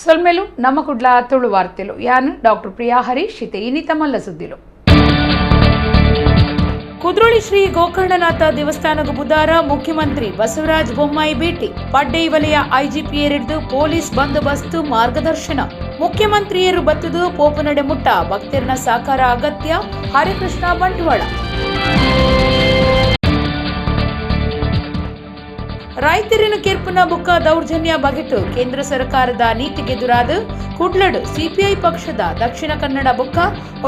ಸೊಲ್ಮೆಲು ನಮ್ಮ ಕುಡ್ಲ ತುಳು ವಾರ್ತೆಲು. ಯಾನ್ ಡಾಕ್ಟರ್ ಪ್ರಿಯಾ ಹರೀಶ್. ಇತ್ತೆ ಇನಿತ ಮಲ್ಲ ಸುದ್ದಿಲು. ಕುದ್ರೋಳಿ ಶ್ರೀ ಗೋಕರ್ಣನಾಥ ದೇವಸ್ಥಾನದ ಬುಧಾರ ಮುಖ್ಯಮಂತ್ರಿ ಬಸವರಾಜ ಬೊಮ್ಮಾಯಿ ಭೇಟಿ. ಪಡ್ಡೈ ವಲಯ ಐಜಿಪಿಯರಿದ್ದು ಪೊಲೀಸ್ ಬಂದೋಬಸ್ತ್ ಮಾರ್ಗದರ್ಶನ. ಮುಖ್ಯಮಂತ್ರಿಯರು ಬತ್ತದು ಪೋಪನಡೆ ಮುಟ್ಟ ಭಕ್ತರನ ಸಹಕಾರ ಅಗತ್ಯ. ಹರಿಕೃಷ್ಣ ಬಂಟ್ವಾಳ. ರೈತರಿನ ಕೆರ್ಪುನ ಬುಕ್ಕ ದೌರ್ಜನ್ಯ ಬಗೆಟು ಕೇಂದ್ರ ಸರ್ಕಾರದ ನೀತಿಗೆದುರಾದ ಕುಡ್ಲಡು ಸಿಪಿಐ ಪಕ್ಷದ ದಕ್ಷಿಣ ಕನ್ನಡ ಬುಕ್ಕ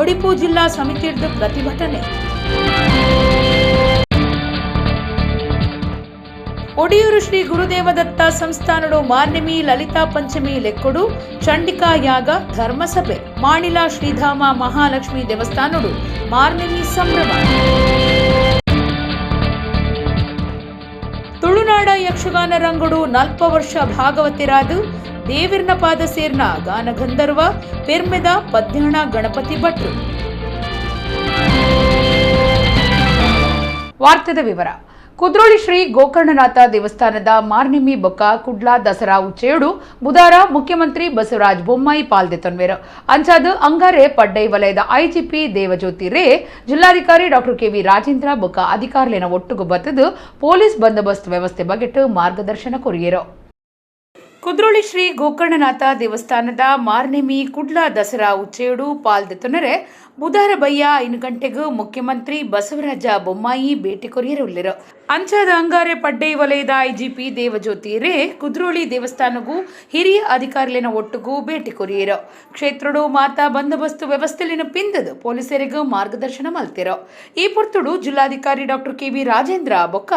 ಒಡಿಪು ಜಿಲ್ಲಾ ಸಮಿತಿರ್ದು ಪ್ರತಿಭಟನೆ. ಒಡಿಯೂರು ಶ್ರೀ ಗುರುದೇವದತ್ತ ಸಂಸ್ಥಾನಡು ಮಾರ್ನೆಮಿ ಲಲಿತಾ ಪಂಚಮಿ ಲೆಕ್ಕೊಡು ಚಂಡಿಕಾ ಯಾಗ ಧರ್ಮಸಭೆ. ಮಾಣಿಲ ಶ್ರೀಧಾಮ ಮಹಾಲಕ್ಷ್ಮಿ ದೇವಸ್ಥಾನಡು ಮಾರ್ನೆಮಿ ಸಂಭ್ರಮ. ತುಳುನಾಡ ಯಕ್ಷಗಾನ ರಂಗಡು ನಲ್ಪ ವರ್ಷ ಭಾಗವತಿರಾದ ದೇವಿರ್ನ ಪಾದ ಸೇರ್ನ ಗಾನಗಂಧರ್ವ ಪೆರ್ಮೆದ ಪದ್ಯಾಣ ಗಣಪತಿ ಭಟ್ರು. ವಾರ್ತೆದ ವಿವರ. ಕುದ್ರೋಳಿ ಶ್ರೀ ಗೋಕರ್ಣನಾಥ ದೇವಸ್ಥಾನದ ಮಾರ್ನೆಮಿ ಬೊಕ್ಕ ಕುಡ್ಲ ದಸರಾ ಉಚ್ಚೆಯಡು ಬುಧಾರ ಮುಖ್ಯಮಂತ್ರಿ ಬಸವರಾಜ ಬೊಮ್ಮಾಯಿ ಪಾಲ್ದೆತೊನ್ವೆರು. ಅಂಚಾದ್ ಅಂಗಾರೆ ಪಡ್ಡೈ ವಲಯದ ಐಜಿಪಿ ದೇವಜ್ಯೋತಿ ರೇ, ಜಿಲ್ಲಾಧಿಕಾರಿ ಡಾಕ್ಟರ್ ಕೆವಿ ರಾಜೇಂದ್ರ ಬೊಕ್ಕ ಅಧಿಕಾರಿಲೇನ ಒಟ್ಟುಗು ಬತ್ತದು ಪೊಲೀಸ್ ಬಂದೋಬಸ್ತ್ ವ್ಯವಸ್ಥೆ ಬಗೆಟ್ ಮಾರ್ಗದರ್ಶನ ಕೊರಿಯೆರು. ಕುದ್ರೋಳಿ ಶ್ರೀ ಗೋಕರ್ಣನಾಥ ದೇವಸ್ಥಾನದ ಮಾರ್ನೆಮಿ ಕುಡ್ಲ ದಸರಾ ಉಚ್ಚೆಯಡು ಪಾಲ್ದೆತೊನರೆ ಬುಧಾರ ಬಯ್ಯ 5 ಗಂಟೆಗೂ ಮುಖ್ಯಮಂತ್ರಿ ಬಸವರಾಜ ಬೊಮ್ಮಾಯಿ ಭೇಟಿ ಕೊರಿಯರುಳ್ಳಿರು. ಅಂಚಾದ ಅಂಗಾರೆ ಪಡ್ಡೈ ವಲಯದ ಐಜಿಪಿ ದೇವಜ್ಯೋತಿ ರೇ ಕುದ್ರೋಳಿ ದೇವಸ್ಥಾನಗೂ ಹಿರಿಯ ಅಧಿಕಾರಿಲಿನ ಒಟ್ಟುಗೂ ಭೇಟಿ ಕೊರಿಯರು. ಕ್ಷೇತ್ರಡು ಮಾತಾ ಬಂದೋಬಸ್ತ್ ವ್ಯವಸ್ಥೆಲಿನ ಪಿಂದದು ಪೊಲೀಸರಿಗೂ ಮಾರ್ಗದರ್ಶನ ಮಲ್ತಿರು. ಈ ಪೊರ್ತುಡು ಜಿಲ್ಲಾಧಿಕಾರಿ ಡಾಕ್ಟರ್ ಕೆವಿ ರಾಜೇಂದ್ರ ಬೊಕ್ಕ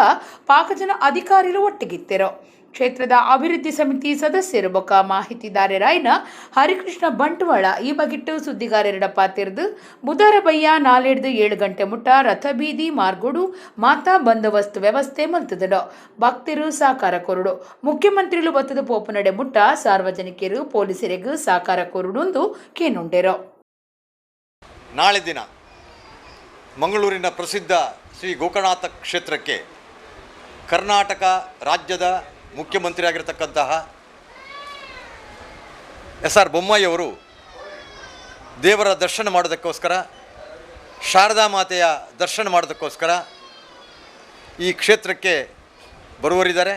ಪಾಕಜನ ಅಧಿಕಾರಿಲು ಒಟ್ಟಿಗಿತ್ತಿರು. ಕ್ಷೇತ್ರದ ಅಭಿವೃದ್ಧಿ ಸಮಿತಿ ಸದಸ್ಯರು ಬೊಕ್ಕ ಮಾಹಿತಿದಾರರಾಯ್ನ ಹರಿಕೃಷ್ಣ ಬಂಟ್ವಾಳ ಈ ಬಗೆಟ್ಟು ಸುದ್ದಿಗಾರರಡ ಪಾತಿರ್ದು ಬುಧಾರ ಬಯ್ಯ 4 7 ಗಂಟೆ ಮುಟ್ಟ ರಥಬೀದಿ ಮಾರ್ಗೋಡು ಮಾತಾ ಬಂದೋಬಸ್ತ್ ವ್ಯವಸ್ಥೆ ಮಲ್ತದಡು. ಭಕ್ತರು ಸಹಕಾರ ಕೊರಡು. ಮುಖ್ಯಮಂತ್ರಿಲು ಬತ್ತದ ಪೋಪನಡೆ ಮುಟ್ಟ ಸಾರ್ವಜನಿಕರು ಪೊಲೀಸರಿಗೂ ಸಹಕಾರ ಕೊರಡುಂದು ಕೇನುಂಡೆರು. ನಾಳೆ ದಿನ ಮಂಗಳೂರಿನ ಪ್ರಸಿದ್ಧ ಶ್ರೀ ಗೋಕರ್ಣನಾಥ ಕ್ಷೇತ್ರಕ್ಕೆ ಕರ್ನಾಟಕ ರಾಜ್ಯದ ಮುಖ್ಯಮಂತ್ರಿಯಾಗಿರ್ತಕ್ಕಂತಹ ಎಸ್ ಆರ್ ಬೊಮ್ಮಾಯಿಯವರು ದೇವರ ದರ್ಶನ ಮಾಡೋದಕ್ಕೋಸ್ಕರ, ಶಾರದಾ ಮಾತೆಯ ದರ್ಶನ ಮಾಡೋದಕ್ಕೋಸ್ಕರ ಈ ಕ್ಷೇತ್ರಕ್ಕೆ ಬರುವರಿದ್ದಾರೆ.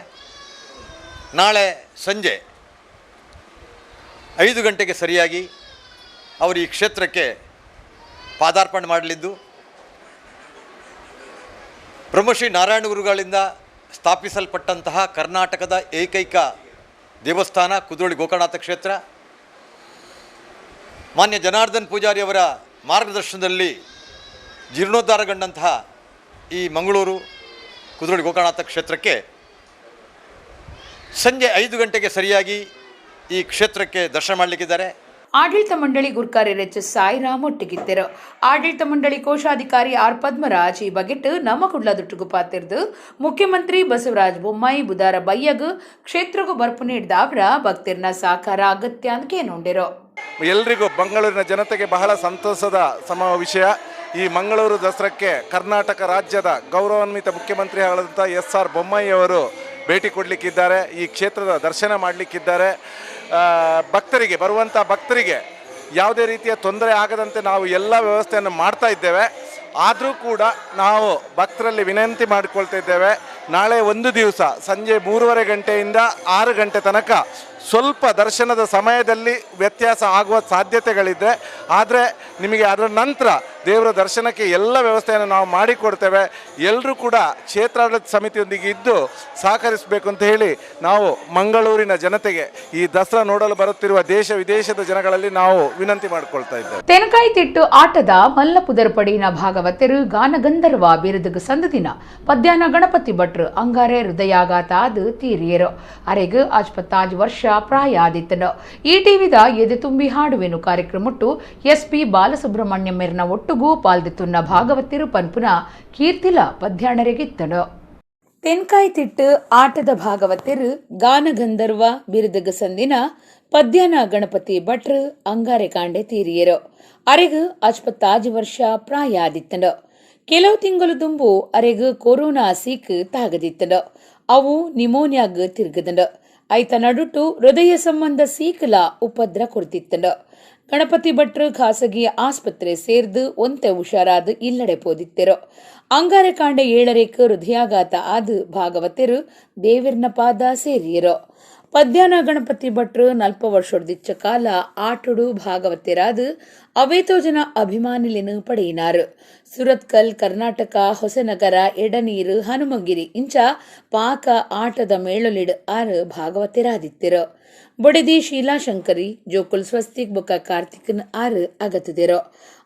ನಾಳೆ ಸಂಜೆ 5 ಗಂಟೆಗೆ ಸರಿಯಾಗಿ ಅವರು ಈ ಕ್ಷೇತ್ರಕ್ಕೆ ಪಾದಾರ್ಪಣೆ ಮಾಡಲಿದ್ದು, ಬ್ರಹ್ಮಶ್ರೀ ನಾರಾಯಣ ಗುರುಗಳಿಂದ ಸ್ಥಾಪಿಸಲ್ಪಟ್ಟಂತಹ ಕರ್ನಾಟಕದ ಏಕೈಕ ದೇವಸ್ಥಾನ ಕುದ್ರೋಳಿ ಗೋಕರ್ಣನಾಥ ಕ್ಷೇತ್ರ. ಮಾನ್ಯ ಜನಾರ್ದನ್ ಪೂಜಾರಿಯವರ ಮಾರ್ಗದರ್ಶನದಲ್ಲಿ ಜೀರ್ಣೋದ್ಧಾರಗೊಂಡಂತಹ ಈ ಮಂಗಳೂರು ಕುದ್ರೋಳಿ ಗೋಕರ್ಣನಾಥ ಕ್ಷೇತ್ರಕ್ಕೆ ಸಂಜೆ 5 ಗಂಟೆಗೆ ಸರಿಯಾಗಿ ಈ ಕ್ಷೇತ್ರಕ್ಕೆ ದರ್ಶನ ಮಾಡಲಿಕ್ಕಿದ್ದಾರೆ. ಆಡಳಿತ ಮಂಡಳಿ ಗುರ್ಕಾರ್ಯ ಎಚ್ ಸಾಯಿರಾಮ್ ಒಟ್ಟಿಗಿದ್ದರು. ಆಡಳಿತ ಮಂಡಳಿ ಕೋಶಾಧಿಕಾರಿ ಆರ್ ಪದ್ಮರಾಜ್ ಈ ಬಗೆಟ್ ನಮ್ಮ ಕುಡ್ಲದೊಟ್ಟುಗು ಪಾತಿರ್ದು ಮುಖ್ಯಮಂತ್ರಿ ಬಸವರಾಜ ಬೊಮ್ಮಾಯಿ ಬುಧಾರ ಬಯ್ಯಗ್ ಕ್ಷೇತ್ರಗೂ ಬರ್ಪು ನೀಡಿದ ಅವರ ಭಕ್ತರ್ನ ಸಹಕಾರ ಅಗತ್ಯ ಅಂತ ಕೇನುಂಡಿರು. ಎಲ್ರಿಗೂ ಮಂಗಳೂರಿನ ಜನತೆಗೆ ಬಹಳ ಸಂತೋಷದ ವಿಷಯ. ಈ ಮಂಗಳೂರು ದಸರಾಕ್ಕೆ ಕರ್ನಾಟಕ ರಾಜ್ಯದ ಗೌರವಾನ್ವಿತ ಮುಖ್ಯಮಂತ್ರಿ ಆದಂಥ ಎಸ್ ಆರ್ ಬೊಮ್ಮಾಯಿಯವರು ಭೇಟಿ ಕೊಡಲಿಕ್ಕಿದ್ದಾರೆ, ಈ ಕ್ಷೇತ್ರದ ದರ್ಶನ ಮಾಡಲಿಕ್ಕಿದ್ದಾರೆ. ಭಕ್ತರಿಗೆ, ಬರುವಂಥ ಭಕ್ತರಿಗೆ ಯಾವುದೇ ರೀತಿಯ ತೊಂದರೆ ಆಗದಂತೆ ನಾವು ಎಲ್ಲ ವ್ಯವಸ್ಥೆಯನ್ನು ಮಾಡ್ತಾ ಇದ್ದೇವೆ. ಆದರೂ ಕೂಡ ನಾವು ಭಕ್ತರಲ್ಲಿ ವಿನಂತಿ ಮಾಡಿಕೊಳ್ತಾ ಇದ್ದೇವೆ, ನಾಳೆ ಒಂದು ದಿವಸ ಸಂಜೆ 3:30 ಗಂಟೆಯಿಂದ 6 ಗಂಟೆ ತನಕ ಸ್ವಲ್ಪ ದರ್ಶನದ ಸಮಯದಲ್ಲಿ ವ್ಯತ್ಯಾಸ ಆಗುವ ಸಾಧ್ಯತೆಗಳಿದೆ. ಆದರೆ ನಿಮಗೆ ಅದರ ನಂತರ ದೇವರ ದರ್ಶನಕ್ಕೆ ಎಲ್ಲ ವ್ಯವಸ್ಥೆಯನ್ನು ನಾವು ಮಾಡಿಕೊಡ್ತೇವೆ. ಎಲ್ಲರೂ ಕೂಡ ಕ್ಷೇತ್ರಾಡಳಿತ ಸಮಿತಿಯೊಂದಿಗೆ ಇದ್ದು ಸಹಕರಿಸಬೇಕು ಅಂತ ಹೇಳಿ ನಾವು ಮಂಗಳೂರಿನ ಜನತೆಗೆ, ಈ ದಸರಾ ನೋಡಲು ಬರುತ್ತಿರುವ ದೇಶ ವಿದೇಶದ ಜನಗಳಲ್ಲಿ ನಾವು ವಿನಂತಿ ಮಾಡಿಕೊಳ್ತಾ ಇದ್ದೇವೆ. ತೆನಕಾಯಿ ತಿಟ್ಟು ಆಟದ ಮಲ್ಲ ಪುದರ್ಪಡಿನ ಭಾಗವತರು ಗಾನಗಂಧರ್ವ ಬಿರುದುಗು ಸಂದದಿನ ಪದ್ಯಾನ ಗಣಪತಿ ಭಟ್ರು ಅಂಗಾರೆ ಹೃದಯಾಘಾತ ಆದ ತೀರಿಯರು. ಅರೆಗ್ 55 ವರ್ಷ ಪ್ರಾಯ ಆದಿತ್ತನು. ಈ ಟಿವಿದ ಎದೆ ತುಂಬಿ ಹಾಡುವೆನು ಕಾರ್ಯಕ್ರಮಟ್ಟು ಎಸ್ ಪಿ ಬಾಲಸುಬ್ರಹ್ಮಣ್ಯಂನ ಒಟ್ಟುಗೂ ಪಾಲ್ದಿತ್ತುನ್ನ ಭಾಗವತಿರು ಪನ್ಪುನ ಕೀರ್ತಿಲ ಪದ್ಯಾಣರೆಗಿತ್ತನು. ತೆನ್ಕಾಯಿ ತಿಟ್ಟು ಆಟದ ಭಾಗವತಿರು ಗಾನಗಂಧರ್ವ ಬಿರುದುಗ ಸಂದಿನ ಪದ್ಯಾನ ಗಣಪತಿ ಭಟ್ರು ಅಂಗಾರೆ ಕಾಂಡೆ ತೀರಿಯರು. ಅರೆಗ್ 55 ವರ್ಷ ಪ್ರಾಯ ಆದಿತ್ತನು. ಕೆಲವು ತಿಂಗಳು ದುಂಬು ಅರೆಗ್ ಕೊರೋನಾ ಸೀಕ್ ತಾಗದಿತ್ತನು. ಅವು ನಿಮೋನಿಯಾಗ್ ತಿರುಗದಂಡು. ಐತ ನಡುಟು ಹೃದಯ ಸಂಬಂಧ ಸೀಕಲ ಉಪದ್ರ ಕೊರ್ತಿತ್ತಂಡು. ಗಣಪತಿ ಭಟ್ರು ಖಾಸಗಿ ಆಸ್ಪತ್ರೆ ಸೇರ್ದು ಒಂತೆ ಹುಷಾರಾದ ಇಲ್ಲಡೆ ಪೋದಿತ್ತೆರು. ಅಂಗಾರೆ ಕಾಂಡೆ 7ರೇಕ್ ಹೃದಯಾಘಾತ ಆದ್ ಭಾಗವತೆರು ದೇವಿರ್ನ ಪಾದ ಸೇರಿಯರು. ಪದ್ಯಾನ ಗಣಪತಿ ಭಟ್ರು 40 ವರ್ಷದಿಚ್ಚ ಕಾಲ ಆಟುಡು ಭಾಗವತೆರಾದ್ ಅವೇತೋ ಜನ ಅಭಿಮಾನಿಲಿನ ಪಡೆಯಿನಾರು. ಸುರತ್ಕಲ್, ಕರ್ನಾಟಕ, ಹೊಸನಗರ, ಎಡನೀರು, ಹನುಮಗಿರಿ ಇಂಚ ಪಾಕ ಆಟದ ಮೇಳಲಿಡ್ ಆರು ಭಾಗವತೆರಾದಿತ್ತಿರು. ಬೊಡೆದಿ ಶೀಲಾಶಂಕರಿ, ಜೋಕುಲ್ ಸ್ವಸ್ತಿಕ್ ಬೊಕ್ಕ ಕಾರ್ತಿಕನ್ ಆರು ಅಗತದಿರು.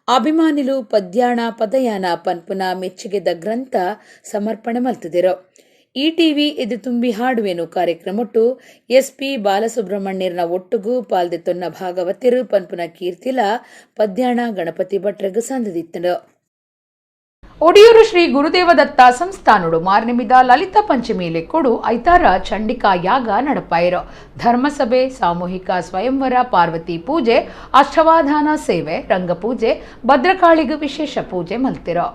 ಅಭಿಮಾನಿಲು ಪದ್ಯಾಣ ಪದಯಾನ ಪನ್ಪುನ ಮೆಚ್ಚುಗೆದ ಗ್ರಂಥ ಸಮರ್ಪಣೆ ಮಲ್ತದಿರು. ಈ ಟಿವಿ ಇದು ತುಂಬಿ ಹಾಡುವೆನು ಕಾರ್ಯಕ್ರಮೊಟ್ಟು ಎಸ್ಪಿ ಬಾಲಸುಬ್ರಹ್ಮಣ್ಯರ್ನ ಒಟ್ಟುಗು ಪಾಲ್ದೆ ತೊನ್ನ ಭಾಗವತಿರು ಪನ್ಪುನ ಕೀರ್ತಿಲ ಪದ್ಯಾಣ ಗಣಪತಿ ಭಟ್ರಗ್ ಸಂದದಿತ್ತನು. ಒಡಿಯೂರು ಶ್ರೀ ಗುರುದೇವದತ್ತ ಸಂಸ್ಥಾನೋಡು ಮಾರ್ನಿಮಿದ ಲಲಿತ ಪಂಚಮಿ ಲೆಕ್ಕೊಡು ಐತಾರ ಚಂಡಿಕಾ ಯಾಗ ನಡಪಾಯಿರು. ಧರ್ಮಸಭೆ, ಸಾಮೂಹಿಕ ಸ್ವಯಂವರ, ಪಾರ್ವತಿ ಪೂಜೆ, ಅಷ್ಟವಾಧಾನ ಸೇವೆ, ರಂಗಪೂಜೆ, ಭದ್ರಕಾಳಿಗೆ ವಿಶೇಷ ಪೂಜೆ ಮಲ್ತಿರೋ.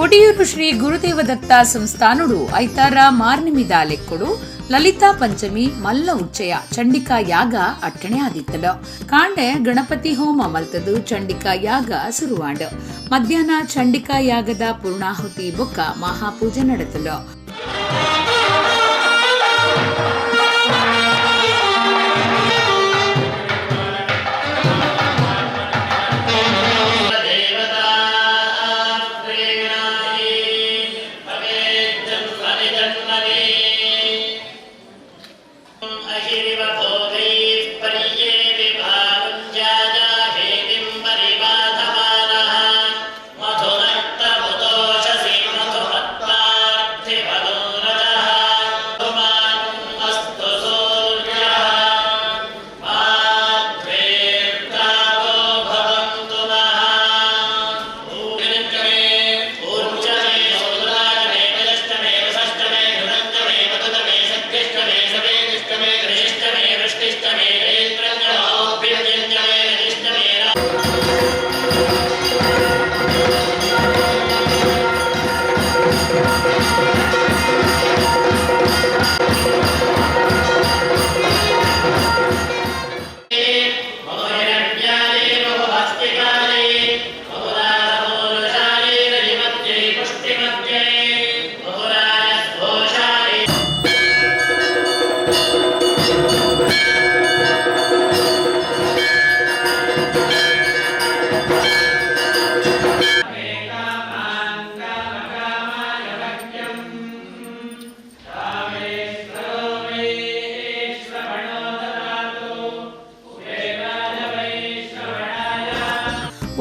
ಒಡಿಯೂರು ಶ್ರೀ ಗುರುದೇವದತ್ತ ಸಂಸ್ಥಾನೋಡು ಐತಾರ ಮಾರ್ನಿಮಿದ ಲೆಕ್ಕೊಡು ಲಲಿತಾ ಪಂಚಮಿ ಮಲ್ಲ ಉಚ್ಚಯ ಚಂಡಿಕಾ ಯಾಗ ಅಟ್ಟಣೆ ಆದಿತ್ತಡ. ಕಾಂಡೆ ಗಣಪತಿ ಹೋಮ ಮಲ್ತದು ಚಂಡಿಕಾ ಯಾಗ ಸುರುವಾಂಡ್. ಮಧ್ಯಾಹ್ನ ಚಂಡಿಕಾ ಯಾಗದ ಪೂರ್ಣಾಹುತಿ ಬೊಕ್ಕ ಮಹಾಪೂಜೆ ನಡೆತಲು.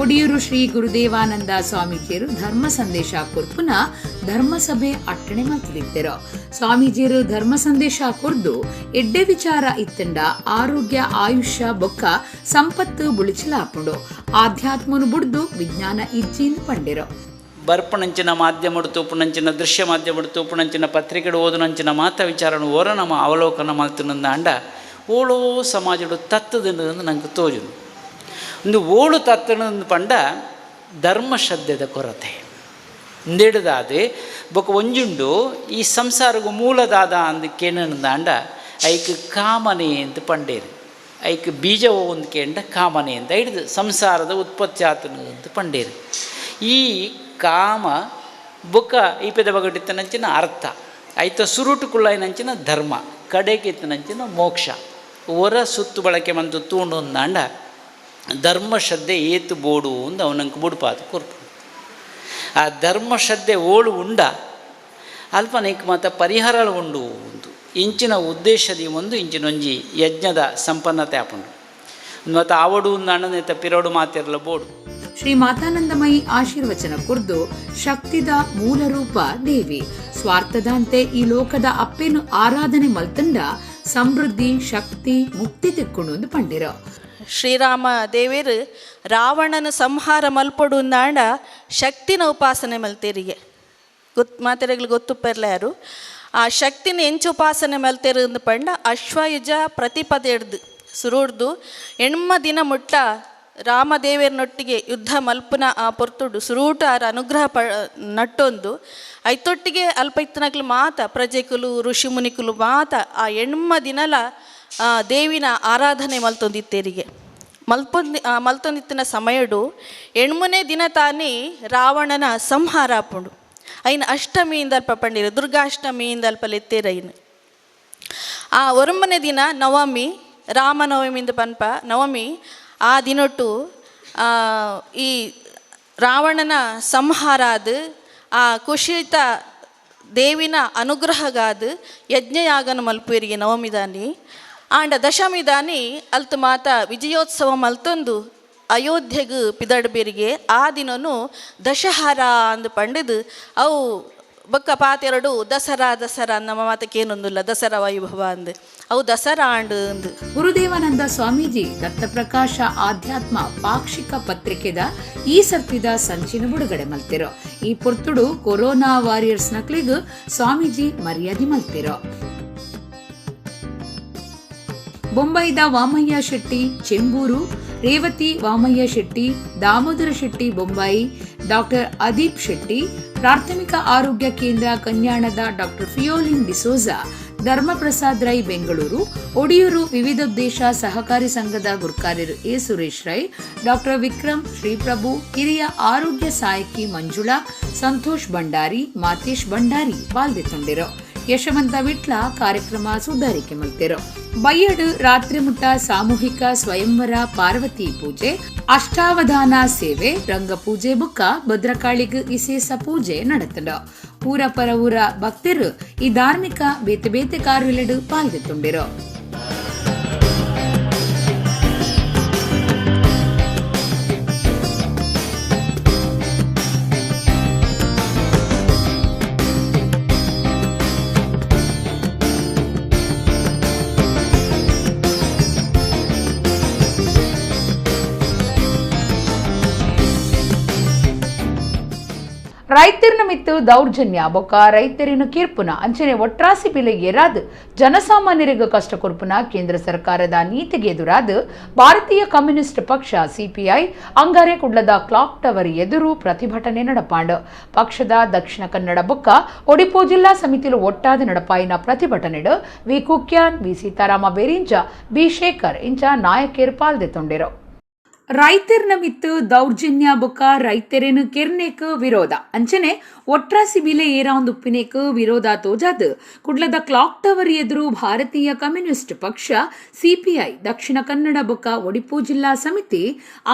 ಒಡಿಯೂರು ಶ್ರೀ ಗುರುದೇವಾನಂದ ಸ್ವಾಮೀಜಿಯರು ಧರ್ಮ ಸಂದೇಶ ಕೊರ್ಪುನ ಧರ್ಮಸಭೆ ಅಟ್ಟಣೆ ಮಲ್ತದಿತ್ತೆರು. ಸ್ವಾಮೀಜಿಯರು ಧರ್ಮ ಸಂದೇಶ ಕೊರ್ದು ಎಡ್ಡೆ ವಿಚಾರ ಇತ್ತಂಡ ಆರೋಗ್ಯ, ಆಯುಷ್ಯ, ಬೊಕ್ಕ ಸಂಪತ್ತು ಬುಳಿಚಲಾಪುಂಡು. ಆಧ್ಯಾತ್ಮನು ಬುಡ್ದು ವಿಜ್ಞಾನ ಇಜ್ಜಿನ್ ಪಂಡೆರು. ಬರ್ಪಣಂಚಿನ ಮಾಧ್ಯಮಡು ತೂಪುಣಂಚಿನ ದೃಶ್ಯ ಮಾಧ್ಯಮಡು ತೂಪುಣಂಚಿನ ಪತ್ರಿಕೆಡು ಓದುನಂಚಿನ ಮಾತ ವಿಚಾರನು ಓರ ನಮ್ಮ ಅವಲೋಕನ ಮಲ್ತನಂದಾಂಡ ಓಳೋ ಸಮಾಜಡು ತತ್ತದಂದು ನಂಗೆ ತೋಜುನು. ಒಂದು ಓಳು ತತ್ತಣಂದು ಪಂಡ ಧರ್ಮಶ್ರದ್ಧೆದ ಕೊರತೆ ಇಂದೆಡ್ದಾದೆ ಬೊಕ ಒಂಜುಂಡು ಈ ಸಂಸಾರಗು ಮೂಲದಾದ ಅಂದ್ ಕೇಣಂದಾಂಡ ಐಕ್ ಕಾಮನೆ ಅಂತ ಪಂಡೇರು. ಐಕ್ ಬೀಜ ಒಂದು ಕೇಂಡ ಕಾಮನೆ ಅಂತ ಹಿಡಿದು ಸಂಸಾರದ ಉತ್ಪತ್ತಿ ಆತನು ಅಂತ ಪಂಡೇರು. ಈ ಕಾಮ ಬೊಕ ಈ ಪೆದ ಬಗಟಿತ್ತನಂಚಿನ ಅರ್ಥ ಐತ ಸುರುಟುಕುಳ್ಳಾಯಿನಂಚಿನ ಧರ್ಮ ಕಡೆಕಿತ್ತನಂಚಿನ ಮೋಕ್ಷ ಹೊರ ಸುತ್ತು ಬಳಕೆ ಮಂತು ತೂಂಡು ಅಂದಾಂಡ ಧರ್ಮಶ್ರದ್ಧೆ ಏತು ಬೋಡು ಅಂದು ಅವನಂಗೆ ಬುಡ್ಪಾತು ಕೊರ್ಪು. ಆ ಧರ್ಮಶ್ರದ್ಧೆ ಓಳು ಉಂಡ ಅಲ್ಪನೇಕ ಮಾತ ಪರಿಹಾರ ಉಂಡು ಒಂದು ಇಂಚಿನ ಉದ್ದೇಶದಿ ಒಂದು ಇಂಚಿನೊಂಜಿ ಯಜ್ಞದ ಸಂಪನ್ನತೆ ಆಪುಂಡು. ಮತ್ತು ಆವಡು ಅಂದಾಂಡ ಪಿರೋಡು ಮಾತಿರಲ ಬೋಡು. ಶ್ರೀ ಮಾತಾನಂದಮಯಿ ಆಶೀರ್ವಚನ ಕುರ್ದು ಶಕ್ತಿದ ಮೂಲ ರೂಪ ದೇವಿ ಸ್ವಾರ್ಥದಂತೆ ಈ ಲೋಕದ ಅಪ್ಪೇನು ಆರಾಧನೆ ಮಲ್ತಂಡ ಸಮೃದ್ಧಿ, ಶಕ್ತಿ, ಮುಕ್ತಿ ತಿಕ್ಕೊಂಡು ಒಂದು ಪಂಡಿರ. ಶ್ರೀರಾಮ ದೇವೇರು ರಾವಣನ ಸಂಹಾರ ಮಲ್ಪೊಡು ನಾಂಡ ಶಕ್ತಿನ ಉಪಾಸನೆ ಮಲ್ತೇರಿಗೆ ಗೊತ್ತು ಮಾತೆರೆಗಳು ಗೊತ್ತುಪ್ಪೆರ್ಲ ಯಾರು ಆ ಶಕ್ತಿನ ಎಂಚು ಉಪಾಸನೆ ಮಲ್ತೇರು ಅಂದ್ ಪಂಡ ಅಶ್ವಯುಜ ಪ್ರತಿಪದ ಹಿಡ್ದು ಸುರುಡ್ದು 8 ದಿನ ಮುಟ್ಟ ರಾಮದೇವರನೊಟ್ಟಿಗೆ ಯುದ್ಧ ಮಲ್ಪುನ ಆ ಪೊರ್ತುಡು ಸುರೂಟ ಆರ ಅನುಗ್ರಹ ಪ ನಟ್ಟೊಂದು ಐತೊಟ್ಟಿಗೆ ಅಲ್ಪ ಇತ್ತನಕ್ಲು ಮಾತ ಪ್ರಜೆಕುಲು ಋಷಿ ಮುನಿಕುಲು ಮಾತ ಆ ಎಣ್ಮ ದಿನಲ ದೇವಿನ ಆರಾಧನೆ ಮಲ್ತೊಂದಿತ್ತೇರಿಗೆ ಮಲ್ಪೊಂದಿ ಮಲ್ತೊಂದಿತ್ತಿನ ಸಮಯಡು ಎಣ್ಮನೇ ದಿನ ತಾನೇ ರಾವಣನ ಸಂಹಾರ ಆಪುಂಡು. ಐನ ಅಷ್ಟಮಿಯಿಂದ ಅಲ್ಪ ಪಂಡಿರು ದುರ್ಗಾಷ್ಟಮಿಯಿಂದ ಅಲ್ಪ ಲೆತ್ತೇರು ಐನು. ಆ ಒರಂಬನೇ ದಿನ ನವಮಿ, ರಾಮನವಮಿಂದ ಪನ್ಪ ನವಮಿ, ಆ ದಿನೊಟ್ಟು ಈ ರಾವಣನ ಸಂಹಾರ ಆದ್ ಆ ಕುಶಿತ ದೇವಿನ ಅನುಗ್ರಹಗಾದ ಯಜ್ಞಯಾಗನ ಮಲ್ಪುವರಿಗೆ ನವಮಿ ದಾನಿ. ಆಂಡ ದಶಮಿ ದಾನಿ ಅಲ್ತು ಮಾತ ವಿಜಯೋತ್ಸವ ಮಲ್ತೊಂದು ಅಯೋಧ್ಯೆಗ್ ಪಿದಡ್ಬೇರಿಗೆ ಆ ದಿನನು ದಶಹರ ಅಂದ್ ಪಂಡಿದು ಅವು ಬೊಕ್ಕ ಪಾತೆರಡು ದಸರಾ ದಸರಾ ನಮ್ಮ ಮಾತಕ್ಕೇನೊಂದಿಲ್ಲ ದಸರಾ ವೈಭವ ಅಂದ್ ಅವು ದಸರಾ ಆಂಡ್ ಅಂದ್. ಗುರುದೇವಾನಂದ ಸ್ವಾಮೀಜಿ ದತ್ತಪ್ರಕಾಶ ಆಧ್ಯಾತ್ಮ ಪಾಕ್ಷಿಕ ಪತ್ರಿಕೆದ ಈ ಸರ್ತಿದ ಸಂಚಿನ ಬಿಡುಗಡೆ ಮಲ್ತಿರೋ. ಈ ಪೊರ್ತುಡು ಕೊರೋನಾ ವಾರಿಯರ್ಸ್ ನಕ್ಲಿಗ್ ಸ್ವಾಮೀಜಿ ಮರ್ಯಾದೆ ಮಲ್ತಿರೋ. ಬೊಂಬೈದ ವಾಮಯ್ಯ ಶೆಟ್ಟಿ ಚೆಂಬೂರು, ರೇವತಿ ವಾಮಯ್ಯ ಶೆಟ್ಟಿ, ದಾಮೋದರ ಶೆಟ್ಟಿ ಬೊಂಬಾಯಿ, ಡಾಕ್ಟರ್ ಅದೀಪ್ ಶೆಟ್ಟಿ, ಪ್ರಾಥಮಿಕ ಆರೋಗ್ಯ ಕೇಂದ್ರ ಕನ್ಯಾಣದ ಡಾಕ್ಟರ್ ಫಿಯೋಲಿನ್ ಡಿಸೋಜಾ, ಧರ್ಮಪ್ರಸಾದ್ ರೈ ಬೆಂಗಳೂರು, ಒಡಿಯೂರು ವಿವಿಧೋದ್ದೇಶ ಸಹಕಾರಿ ಸಂಘದ ಗುರ್ಕಾರ್ಯರು ಎ ಸುರೇಶ್ ರೈ, ಡಾಕ್ಟರ್ ವಿಕ್ರಮ್ ಶ್ರೀಪ್ರಭು, ಹಿರಿಯ ಆರೋಗ್ಯ ಸಹಾಯಕಿ ಮಂಜುಳಾ, ಸಂತೋಷ್ ಭಂಡಾರಿ, ಮಾತೇಶ್ ಭಂಡಾರಿ ಪಾಲ್ದೆತ್ತೊಂಡಿರು. ಯಶವಂತ ವಿಟ್ಲ ಕಾರ್ಯಕ್ರಮ ಸುಧಾರಿಕೆ ಮಲ್ತಿರು. ಬಯ್ಯಡು ರಾತ್ರಿ ಮುಟ್ಟ ಸಾಮೂಹಿಕ ಸ್ವಯಂವರ ಪಾರ್ವತಿ ಪೂಜೆ, ಅಷ್ಟಾವಧಾನ ಸೇವೆ, ರಂಗಪೂಜೆ ಬುಕ್ಕ ಭದ್ರಕಾಳಿಗ್ ವಿಶೇಷ ಪೂಜೆ ನಡೆತಂಡು. ಊರ ಪರ ಊರ ಭಕ್ತರು ಈ ಧಾರ್ಮಿಕ ಬೇತೆ ಬೇತೆ ಕಾರ್ಯಲೆಡು ಪಾಲ್ಗೆತ್ತುಂಡಿರು. ರೈತರನ ಮಿತ್ತು ದೌರ್ಜನ್ಯ ಬೊಕ್ಕ ರೈತರಿನ ಕಿರ್ಪುನ ಅಂಚನೆ ಒಟ್ರಾಸಿ ಬೆಲೆ ಏರಾದ್ ಜನಸಾಮಾನ್ಯರಿಗೆ ಕಷ್ಟ ಕೊರ್ಪುನ ಕೇಂದ್ರ ಸರ್ಕಾರದ ನೀತಿಗೆ ಎದುರಾದ ಭಾರತೀಯ ಕಮ್ಯುನಿಸ್ಟ್ ಪಕ್ಷ ಸಿಪಿಐ ಅಂಗಾರೆ ಕುಡ್ಲದ ಕ್ಲಾಕ್ ಟವರ್ ಎದುರು ಪ್ರತಿಭಟನೆ ನಡಪಾಂಡ್. ಪಕ್ಷದ ದಕ್ಷಿಣ ಕನ್ನಡ ಬೊಕ್ಕ ಒಡಿಪು ಜಿಲ್ಲಾ ಸಮಿತಿಲು ಒಟ್ಟಾದ ನಡಪಾಯಿನ ಪ್ರತಿಭಟನೆಡು V Kukyan, V Seetharama Berinja, B Shekhar ಇಂಚ ನಾಯಕರು ಪಾಲ್ದೆತ್ತೊಂಡಿರು. ರೈತರನ ಮಿತ್ತು ದೌರ್ಜನ್ಯ ಬೊಕ್ಕ ರೈತರೇನು ಕೆರ್ನೇಕ್ ವಿರೋಧ ಅಂಚನೆ ಒಟ್ರಾಸಿ ಬಿಲೆ ಏರಾಂದು ಉಪ್ಪಿನೇಕ್ ವಿರೋಧ ತೋಜಾದ್ ಕುಡ್ಲದ ಕ್ಲಾಕ್ ಟವರ್ ಎದುರು ಭಾರತೀಯ ಕಮ್ಯುನಿಸ್ಟ್ ಪಕ್ಷ ಸಿಪಿಐ ದಕ್ಷಿಣ ಕನ್ನಡ ಬೊಕ್ಕ ಒಡಿಪು ಜಿಲ್ಲಾ ಸಮಿತಿ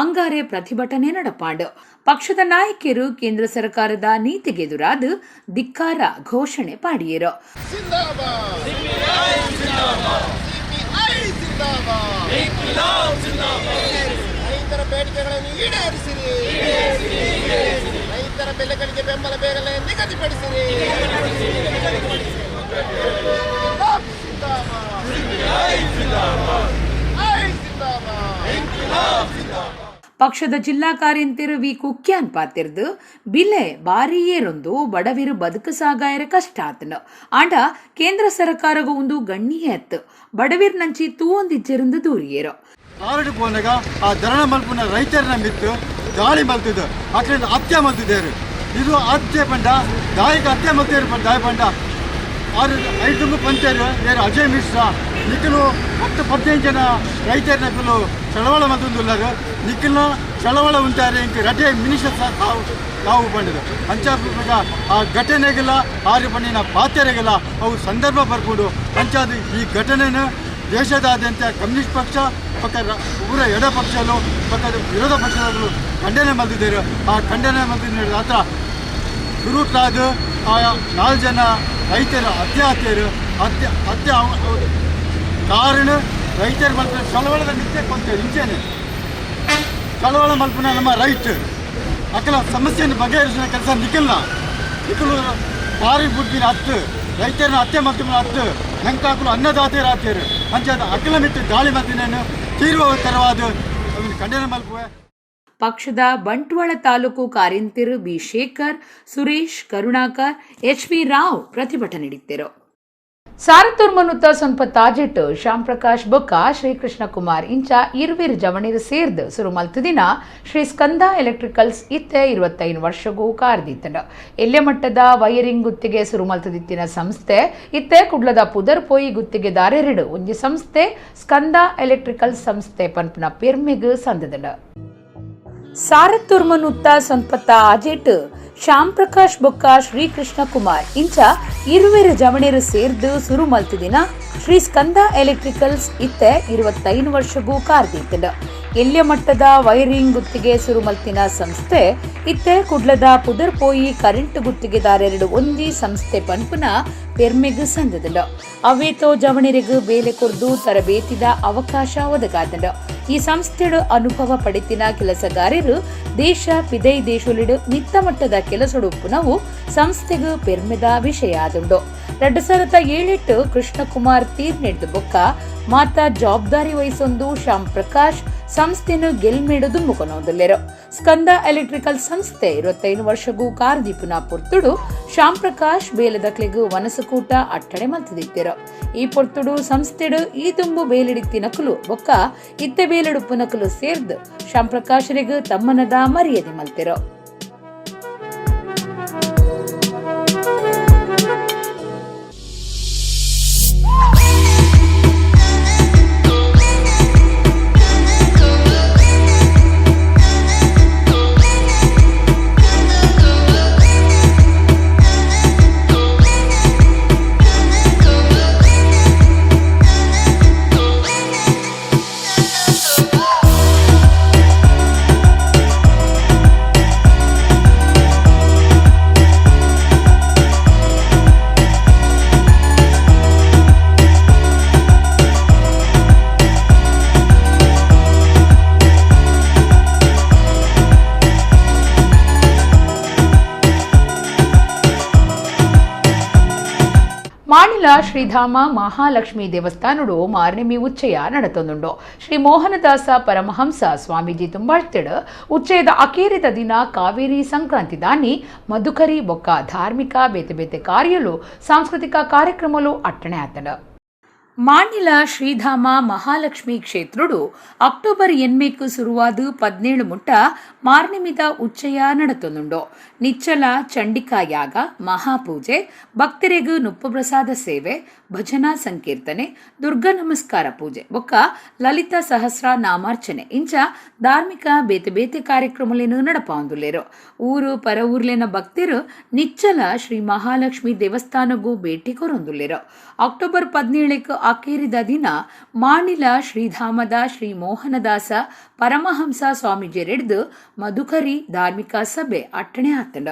ಅಂಗಾರೆ ಪ್ರತಿಭಟನೆ ನಡಪಾಂಡ್. ಪಕ್ಷದ ನಾಯಕರು ಕೇಂದ್ರ ಸರ್ಕಾರದ ನೀತಿಗೆದುರಾದ ಧಿಕ್ಕಾರ ಘೋಷಣೆ ಪಾಡಿಯರು. ರೈತರ ಬೇಡಿಕೆಗಳನ್ನು ಈಡೇರಿಸಿರಿ, ರೈತರ ಬೆಲೆಗಳಿಗೆ ಬೆಂಬಲ ಬೆಲೆ ನಿಗದಿಪಡಿಸಿರಿ. ಪಕ್ಷದ ಜಿಲ್ಲಾ ಕಾರ್ಯಂತಿರು ವಿ ಕುಕ್ಯಾನ್ ಪಾತಿರ್ದು ಬಿಲೆ ಬಾರಿ ಏರೊಂದು ಬಡವಿರು ಬದುಕು ಸಾಗಾಯರ ಕಷ್ಟ ಆತನು. ಆಂಡ ಕೇಂದ್ರ ಸರ್ಕಾರಗೂ ಒಂದು ಗಣ್ಯ ಎತ್ತು ಬಡವಿರ್ ನಂಚಿ ತೂವೊಂದಿಜ್ಜೆರಂದು ದೂರಿಯೇರು. ಆರಡು ಪೋನಾಗ ಆ ಧರಣ ಮಲ್ಪುನ ರೈತರನ್ನ ಮಿತ್ತು ದಾಳಿ ಮಲ್ತಿದ್ದು ಅಕ್ಲಿಂದ ಹತ್ಯೆ ಮಲ್ತಿದ್ದೇರು. ಇದು ಹತ್ಯೆ ಪಂಡ ದಾಯಿಗೆ ಹತ್ಯೆ ಮಲ್ತೇರು ಪಂಡ ದಾಯಿ ಪಂಡ ಆರು ಐದು ಪಂಚೇರು ಏರು ಅಜಯ್ ಮಿಶ್ರಾ ನಿಖಲು ಒಟ್ಟು 15 ಜನ ರೈತರನ್ನ ಪಿಲು ಚಳವಳ ಮಲ್ತೊಂದುಲ್ಲಾರು. ನಿಖಲ್ನ ಚಳವಳ ಉಂಟಾರೆ ಇಂಕ್ ರಜೆ ಮಿನಿಷ ತಾವು ಪಂಡಿದು ಅಂಚ ಆ ಘಟನೆಗೆಲ್ಲ ಆರು ಪಂಡಿನ ಪಾತ್ರೆಗೆಲ್ಲ ಅವು ಸಂದರ್ಭ ಬರ್ಕೊಂಡು ಅಂಚಾದ ಈ ಘಟನೆನ ದೇಶದಾದ್ಯಂತ ಕಮ್ಯುನಿಸ್ಟ್ ಪಕ್ಷ ಪಕ್ಕ ಊರ ಎಡ ಪಕ್ಷಗಳು ಪಕ್ಕ ವಿರೋಧ ಪಕ್ಷಗಳು ಖಂಡನೆ ಮಲ್ತಿದ್ದರು. ಆ ಖಂಡನೆ ಮಲ್ತಿದ್ದ ಹತ್ರ ಗುರುಟ್ಲಾದ ಆ 4 ಜನ ರೈತರು ಹತ್ಯೆ ಹತ್ಯೆರು ಹತ್ಯೆ ಹತ್ಯೆ ಕಾರಣ ರೈತರ ಮಲ್ಪನ ಚಳವಳದ ನಿತ್ಯ ಕೊಂತೇವೆ ಇಂಚೇನೆ ಚಳವಳ ಮಲ್ಪನ ನಮ್ಮ ರೈಟ್ ಅಕಲ ಸಮಸ್ಯೆಯನ್ನು ಬಗೆಹರಿಸಿದ ಕೆಲಸ ನಿಖಲ್ನ ನಿಖಲು ಬಾರಿ ಬುಡ್ಬಿನ ಹತ್ತು ರೈತರನ್ನ ಹತ್ಯೆ ಮಲ್ತಿನ ಹತ್ತು ನಂಕಾಕಲು ಅನ್ನದಾತೆಯರು ಹಾಕ್ಯಾರು ಅಂಚಾದ ಅಕಲ ಮಿತ್ತು ದಾಳಿ ಮಲ್ತಿನೇನು ತೀರ್ವ ತರವಾದ ಅದನ್ನು ಖಂಡನೆ ಮಲ್ಪುವೆ. ಪಕ್ಷದ Bantwal taluk ಕಾರ್ಯಂತಿರು B Shekhar, Suresh, Karunakar, H V Rao ಪ್ರತಿಭಟನೆ ನೀಡಿದ್ದರು. ಸಾರತೂರ್ಮನುತ್ತ ಸೊನ್ಪ ತಾಜೆಟ್ ಶ್ಯಾಮ್ ಪ್ರಕಾಶ್ ಬೊಕ್ಕ ಶ್ರೀಕೃಷ್ಣ ಕುಮಾರ್ ಇಂಚ ಇರ್ವಿರ್ ಜವಣಿರ್ ಸೇರ್ದ್ ಸುರು ಮಲ್ತದಿನ ಶ್ರೀ ಸ್ಕಂದ ಎಲೆಕ್ಟ್ರಿಕಲ್ಸ್ ಇತ್ತೆ 25 ವರ್ಷಗೂ ಕಾರ್ದಿತ್ತಂಡ. ಎಲ್ಲೆ ಮಟ್ಟದ ವೈರಿಂಗ್ ಗುತ್ತಿಗೆ ಸುರು ಮಲ್ತದಿತ್ತಿನ ಸಂಸ್ಥೆ ಇತ್ತೆ ಕುಡ್ಲದ ಪುದರ್ ಪೋಯಿ ಗುತ್ತಿಗೆದಾರೆರಡು ಒಂಜಿ ಸಂಸ್ಥೆ ಸ್ಕಂದ ಎಲೆಕ್ಟ್ರಿಕಲ್ಸ್ ಸಂಸ್ಥೆ ಪನ್ಪುನ ಪೆರ್ಮೆಗ್ ಸಂದದಂಡ. ಸಾರತೂರ್ಮನುತ್ತ ಸೊನ್ಪತ್ತ ಆಜೆಟ್ ಶ್ಯಾಮ್ ಪ್ರಕಾಶ್ ಬೊಕ್ಕ ಶ್ರೀಕೃಷ್ಣ ಕುಮಾರ್ ಇಂಚ ಇರುವೆರು ಜವಣೆರು ಸೇರ್ದು ಸುರು ಮಲ್ತದಿನ ಶ್ರೀ ಸ್ಕಂದ ಎಲೆಕ್ಟ್ರಿಕಲ್ಸ್ ಇತ್ತೆ 25 ವರ್ಷಗೂ ಕಾರ್ದಿತ್ತಂಡ. ಎಲ್ಯ ಮಟ್ಟದ ವೈರಿಂಗ್ ಗುತ್ತಿಗೆ ಸುರು ಮಲ್ತಿನ ಸಂಸ್ಥೆ ಇತ್ತೆ ಕುಡ್ಲದ ಪುದರ್ ಪೋಯಿ ಕರೆಂಟ್ ಗುತ್ತಿಗೆದಾರೆರಡು ಒಂಜಿ ಸಂಸ್ಥೆ ಪನ್ಪುನ ಪೆರ್ಮೆಗ್ ಸಂದದಂಡ. ಅವೇತೋ ಜವಣೆರಿಗ್ ಬೇಲೆ ಕೊರ್ದು ತರಬೇತಿದ ಅವಕಾಶ ಒದಗಾದಂಡ. ಈ ಸಂಸ್ಥೆಡು ಅನುಭವ ಪಡೆತಿನ ಕೆಲಸಗಾರರು ದೇಶ ಪಿದೈ ದೇಶೊಲಿಡು ಮಿತ್ತ ಮಟ್ಟದ ಕೆಲಸೊಡುಪ್ಪುನವು ಸಂಸ್ಥೆಗ್ ಪೆರ್ಮೆದ ವಿಷಯ ಆದುಂಡು. 2007 ಕೃಷ್ಣಕುಮಾರ್ ತೀರ್ನೆಡ್ದು ಬೊಕ್ಕ ಮಾತಾ ಜವಾಬ್ದಾರಿ ವಹಿಸೊಂದು ಶ್ಯಾಮ್ ಪ್ರಕಾಶ್ ಸಂಸ್ಥೆನು ಗೆಲ್ಮೇಡು ದುಂಬುಕೊನೊಂದುಲ್ಲೆರು. ಸ್ಕಂದ ಎಲೆಕ್ಟ್ರಿಕಲ್ ಸಂಸ್ಥೆ 25 ವರ್ಷಗೂ ಕಾರ್ದೀಪುನ ಪೊರ್ತುಡು ಶ್ಯಾಮ್ ಪ್ರಕಾಶ್ ಬೇಲದಕ್ಲೆಗ್ ವನಸುಕೂಟ ಅಟ್ಟಣೆ ಮಲ್ತದಿತ್ತೆರು. ಈ ಪೊರ್ತುಡು ಸಂಸ್ಥೆಡು ಈ ತುಂಬು ಬೇಲಿಡಿತ್ತಿನಕುಲು ಬೊಕ್ಕ ಇತ್ತೆ ಬೇಲಿಡುಪ್ಪುನಕುಲು ಸೇರ್ದು ಶ್ಯಾಮ್ ಪ್ರಕಾಶರಿಗ್ ತಮ್ಮನದ ಮರ್ಯಾದೆ ಮಲ್ತೆರು. ಮಾಣಿಲ ಶ್ರೀಧಾಮ ಮಹಾಲಕ್ಷ್ಮೀ ದೇವಸ್ಥಾನಡು ಮಾರ್ನೆಮಿ ಉಚ್ಚಯ ನಡತೊಂದುಂಡು. ಶ್ರೀ ಮೋಹನದಾಸ ಪರಮಹಂಸ ಸ್ವಾಮೀಜಿ ತುಂಬಾಳ್ತಿಡು ಉಚ್ಚಯದ ಅಕೇರಿದ ದಿನ ಕಾವೇರಿ ಸಂಕ್ರಾಂತಿ ದಾನಿ ಮಧುಕರಿ ಬೊಕ್ಕ ಧಾರ್ಮಿಕ ಬೇತೆ ಬೇತೆ ಕಾರ್ಯಲು ಸಾಂಸ್ಕೃತಿಕ ಕಾರ್ಯಕ್ರಮಲು ಅಟ್ಟಣೆ ಆತನ. ಮಾಣಿಲ ಶ್ರೀಧಾಮ ಮಹಾಲಕ್ಷ್ಮೀ ಕ್ಷೇತ್ರುಡು ಅಕ್ಟೋಬರ್ 8 ಸುರುವಾದ 17 ಮುಟ್ಟ ಮಾರ್ನಿಮಿದ ಉಚ್ಚಯ ನಡತೊಂದುಂಡು. ನಿಚ್ಚಲ ಚಂಡಿಕಾ ಯಾಗ, ಮಹಾಪೂಜೆ, ಭಕ್ತರಿಗೂ ನುಪ್ಪು ಪ್ರಸಾದ ಸೇವೆ, ಭಜನಾ ಸಂಕೀರ್ತನೆ, ದುರ್ಗಾ ನಮಸ್ಕಾರ ಪೂಜೆ ಬೊಕ್ಕ ಲಲಿತ ಸಹಸ್ರ ನಾಮಾರ್ಚನೆ ಇಂಚ ಧಾರ್ಮಿಕ ಬೇತೆ ಬೇತೆ ಕಾರ್ಯಕ್ರಮಲೇನು ನಡಪಾಂದುಲ್ಲೇರು. ಊರು ಪರ ಊರ್ಲೇನ ಭಕ್ತರು ನಿಚ್ಚಲ ಶ್ರೀ ಮಹಾಲಕ್ಷ್ಮೀ ದೇವಸ್ಥಾನಗೂ ಭೇಟಿ ಕೊರೊಂದುಲ್ಲೇರು. ಅಕ್ಟೋಬರ್ 17 ಅಕೇರಿದ ದಿನ ಮಾಣಿಲ ಶ್ರೀಧಾಮದ ಶ್ರೀ ಮೋಹನದಾಸ ಪರಮಹಂಸ ಸ್ವಾಮೀಜಿಯರೆಡ್ದು ಮಧುಕರಿ ಧಾರ್ಮಿಕ ಸಭೆ ಅಟ್ಟಣೆ ಆತಂಡ.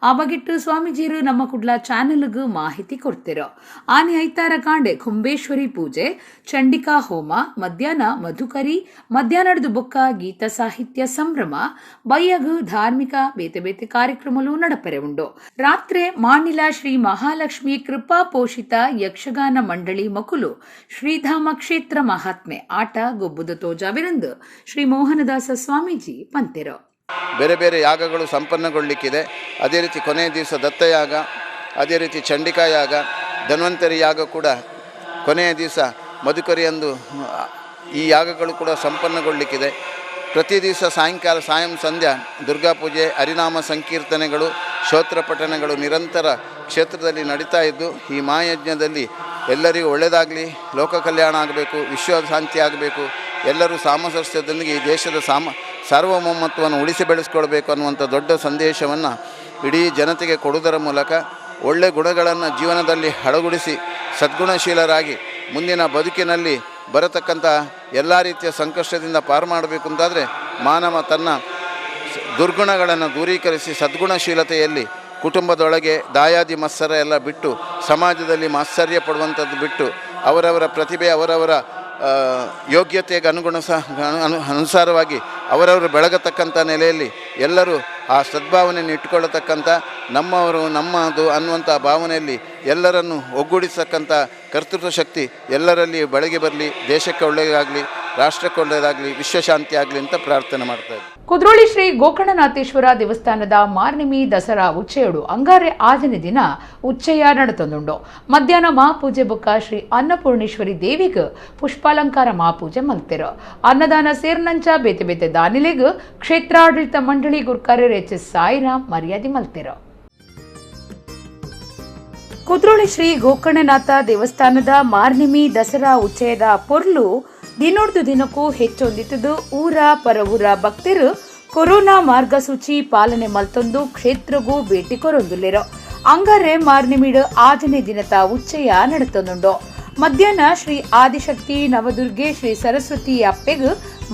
ಆ ಬಗೆಟ್ಟು ಸ್ವಾಮೀಜಿಯರು ನಮ್ಮ ಕುಡ್ಲ ಚಾನೆಲ್ಗೂ ಮಾಹಿತಿ ಕೊಡ್ತಿರೋ. ಆನೆ ಐತಾರ ಕಾಂಡೆ ಕುಂಬೇಶ್ವರಿ ಪೂಜೆ, ಚಂಡಿಕಾ ಹೋಮ, ಮಧ್ಯಾಹ್ನ ಮಧುಕರಿ, ಮಧ್ಯಾಹ್ನದ ಬೊಕ್ಕ ಗೀತ ಸಾಹಿತ್ಯ ಸಂಭ್ರಮ, ಬಯ್ಯಗು ಧಾರ್ಮಿಕ ಬೇತೆ ಬೇತೆ ಕಾರ್ಯಕ್ರಮಲು ನಡಪರೆ ಉಂಡು. ರಾತ್ರಿ ಮಾಣಿಲ ಶ್ರೀ ಮಹಾಲಕ್ಷ್ಮಿ ಕೃಪಾ ಪೋಷಿತ ಯಕ್ಷಗಾನ ಮಂಡಳಿ ಮಕುಲು ಶ್ರೀಧಾಮ ಕ್ಷೇತ್ರ ಮಹಾತ್ಮೆ ಆಟ ಗೊಬ್ಬುದ ತೋಜಾವಿರಂದು ಶ್ರೀ ಮೋಹನದಾಸ ಸ್ವಾಮೀಜಿ ಪಂತೆರು. ಬೇರೆ ಬೇರೆ ಯಾಗಗಳು ಸಂಪನ್ನಗೊಳ್ಳಲಿಕ್ಕಿದೆ. ಅದೇ ರೀತಿ ಕೊನೆಯ ದಿವಸ ದತ್ತಯಾಗ, ಅದೇ ರೀತಿ ಚಂಡಿಕಾ ಯಾಗ, ಧನ್ವಂತರಿ ಯಾಗ ಕೂಡ ಕೊನೆಯ ದಿವಸ ಮಧುಕರಿಯಂದು ಈ ಯಾಗಗಳು ಕೂಡ ಸಂಪನ್ನಗೊಳ್ಳಲಿಕ್ಕಿದೆ. ಪ್ರತಿ ದಿವಸ ಸಾಯಂಕಾಲ ಸಾಯಂ ಸಂಧ್ಯಾ ದುರ್ಗಾ ಪೂಜೆ, ಹರಿನಾಮ ಸಂಕೀರ್ತನೆಗಳು, ಸ್ತೋತ್ರ ಪಠಣಗಳು ನಿರಂತರ ಕ್ಷೇತ್ರದಲ್ಲಿ ನಡೀತಾ ಇದ್ದು, ಈ ಮಹಾಯಜ್ಞದಲ್ಲಿ ಎಲ್ಲರಿಗೂ ಒಳ್ಳೆಯದಾಗಲಿ, ಲೋಕ ಕಲ್ಯಾಣ ಆಗಬೇಕು, ವಿಶ್ವ ಶಾಂತಿ ಆಗಬೇಕು, ಎಲ್ಲರೂ ಸಾಮರಸ್ಯದೊಂದಿಗೆ ಈ ದೇಶದ ಸಾರ್ವಭೌಮತ್ವವನ್ನು ಉಳಿಸಿ ಬೆಳೆಸ್ಕೊಳ್ಬೇಕು ಅನ್ನುವಂಥ ದೊಡ್ಡ ಸಂದೇಶವನ್ನು ಇಡೀ ಜನತೆಗೆ ಕೊಡುವುದರ ಮೂಲಕ ಒಳ್ಳೆಯ ಗುಣಗಳನ್ನು ಜೀವನದಲ್ಲಿ ಅಳವಡಿಸಿ ಸದ್ಗುಣಶೀಲರಾಗಿ ಮುಂದಿನ ಬದುಕಿನಲ್ಲಿ ಬರತಕ್ಕಂಥ ಎಲ್ಲ ರೀತಿಯ ಸಂಕಷ್ಟದಿಂದ ಪಾರು ಮಾಡಬೇಕು ಅಂತಾದರೆ ಮಾನವ ತನ್ನ ದುರ್ಗುಣಗಳನ್ನು ದೂರೀಕರಿಸಿ ಸದ್ಗುಣಶೀಲತೆಯಲ್ಲಿ ಕುಟುಂಬದೊಳಗೆ ದಾಯಾದಿ ಮತ್ಸರ ಎಲ್ಲ ಬಿಟ್ಟು ಸಮಾಜದಲ್ಲಿ ಮಾತ್ಸರ್ಯ ಪಡುವಂಥದ್ದು ಬಿಟ್ಟು ಅವರವರ ಪ್ರತಿಭೆ ಅವರವರ ಯೋಗ್ಯತೆಗೆ ಅನುಸಾರವಾಗಿ ಅವರವರು ಬೆಳಗತಕ್ಕಂಥ ನೆಲೆಯಲ್ಲಿ ಎಲ್ಲರೂ ಆ ಸದ್ಭಾವನೆಯನ್ನು ಇಟ್ಟುಕೊಳ್ಳತಕ್ಕಂಥ ನಮ್ಮವರು ನಮ್ಮದು ಅನ್ನುವಂಥ ಭಾವನೆಯಲ್ಲಿ ಎಲ್ಲರನ್ನು ಒಗ್ಗೂಡಿಸತಕ್ಕಂಥ ಕರ್ತೃತ್ವ ಶಕ್ತಿ ಎಲ್ಲರಲ್ಲಿ ಬೆಳಗ್ಗೆ ಬರಲಿ, ದೇಶಕ್ಕೆ ಒಳ್ಳೆಯದಾಗಲಿ, ರಾಷ್ಟ್ರಕ್ಕೆ ಒಳ್ಳೆಯದಾಗಲಿ, ವಿಶ್ವಶಾಂತಿ ಆಗಲಿ ಅಂತ ಪ್ರಾರ್ಥನೆ ಮಾಡ್ತಾ ಇದ್ದೀನಿ. ಕುದ್ರೋಳಿ ಶ್ರೀ ಗೋಕರ್ಣನಾಥೇಶ್ವರ ದೇವಸ್ಥಾನದ ಮಾರ್ನಿಮಿ ದಸರಾ ಉಚ್ಚೆಯಡು ಅಂಗಾರೆ ಆಜನೆ ದಿನ ಉಚ್ಚಯ ನಡತೊಂದುಂಡು. ಮಧ್ಯಾಹ್ನ ಮಹಾಪೂಜೆ ಬೊಕ್ಕ ಶ್ರೀ ಅನ್ನಪೂರ್ಣೇಶ್ವರಿ ದೇವಿಗ್ ಪುಷ್ಪಾಲಂಕಾರ ಮಹಾಪೂಜೆ ಮಲ್ತೆರು. ಅನ್ನದಾನ ಸೇರ್ನಂಚ ಬೇತೆ ಬೇತೆ ದಾನಿಲೆಗ್ ಕ್ಷೇತ್ರಾಡಳಿತ ಮಂಡಳಿ ಗುರ್ಕಾರ್ಯರು ಎಚ್ ಎಸ್ ಸಾಯಿರಾಮ್ ಮರ್ಯಾದೆ ಮಲ್ತೆರು. ಕುದ್ರೋಳಿ ಶ್ರೀ ಗೋಕರ್ಣನಾಥ ದೇವಸ್ಥಾನದ ಮಾರ್ನಿಮಿ ದಸರಾ ಉಚ್ಚಯದ ಪೊರ್ಲು ದಿನೊಡ್ದು ದಿನಕ್ಕೂ ಹೆಚ್ಚೊಂದಿತ್ತದು. ಊರ ಪರವೂರ ಭಕ್ತರು ಕೊರೋನಾ ಮಾರ್ಗಸೂಚಿ ಪಾಲನೆ ಮಲ್ತೊಂದು ಕ್ಷೇತ್ರಗೂ ಭೇಟಿ ಕೊರೊಂದುಲ್ಲೆರು. ಅಂಗಾರೆ ಮಾರ್ನಿಮಿಡು ಆಜನೆ ದಿನತ ಉಚ್ಚಯ ನಡತೊಂದುಂಡು. ಮಧ್ಯಾಹ್ನ ಶ್ರೀ ಆದಿಶಕ್ತಿ ನವದುರ್ಗೆ ಶ್ರೀ ಸರಸ್ವತಿ ಅಪ್ಪೆಗ್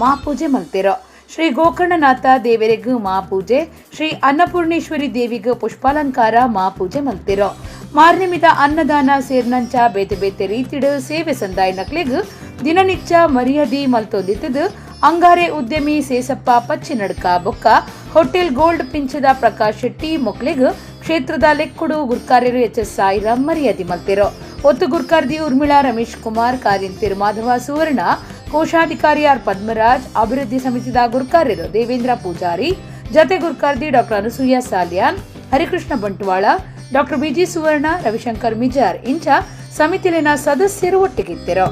ಮಾಪೂಜೆ ಮಲ್ತೆರು. ಶ್ರೀ ಗೋಕರ್ಣನಾಥ ದೇವರಿಗೂ ಮಾಪೂಜೆ, ಶ್ರೀ ಅನ್ನಪೂರ್ಣೇಶ್ವರಿ ದೇವಿಗೂ ಪುಷ್ಪಾಲಂಕಾರ ಮಾಪೂಜೆ ಮಲ್ತೆರು. ಮಾರ್ನಿಮಿದ ಅನ್ನದಾನ ಸೇರ್ನಂಚ ಬೇತೆ ಬೇತೆ ರೀತಿಡು ಸೇವೆ ಸಂದಾಯ ನಕ್ಲೆಗ್ ದಿನನಿತ್ಯ ಮರ್ಯಾದೆ ಮಲ್ತೊಂದಿತ್ತದು. ಅಂಗಾರೆ ಉದ್ಯಮಿ ಸೇಸಪ್ಪ ಪಚ್ಚಿನಡ್ಕ ಬೊಕ್ಕ ಹೋಟೆಲ್ ಗೋಲ್ಡ್ ಪಿಂಚದ ಪ್ರಕಾಶ್ ಶೆಟ್ಟಿ ಮೊಕ್ಲೆಗ್ ಕ್ಷೇತ್ರದ ಲೆಕ್ಕುಡು ಗುರ್ಕಾರ್ಯರು ಎಚ್ ಎಸ್ ಸಾಯಿರಾಮ್ ಮರ್ಯಾದೆ ಮಲ್ತೆರು. ಒತ್ತು ಗುರ್ಕಾರ್ದಿ ಉರ್ಮಿಳಾ ರಮೇಶ್ ಕುಮಾರ್, ಕಾರ್ಯಂತಿರು ಮಾಧವ ಸುವರ್ಣ, ಕೋಶಾಧಿಕಾರಿ ಆರ್ ಪದ್ಮರಾಜ್, ಅಭಿವೃದ್ಧಿ ಸಮಿತಿದ ಗುರ್ಕಾರ್ಯರು ದೇವೇಂದ್ರ ಪೂಜಾರಿ, ಜತೆ ಗುರ್ಕಾರ್ದಿ doctor Anasuya Salian, Harikrishna Bantwal, doctor BG Suvarna, Ravishankar Mijar ಇಂಚ ಸಮಿತಿಲಿನ ಸದಸ್ಯರು ಒಟ್ಟಿಗಿದ್ದರು.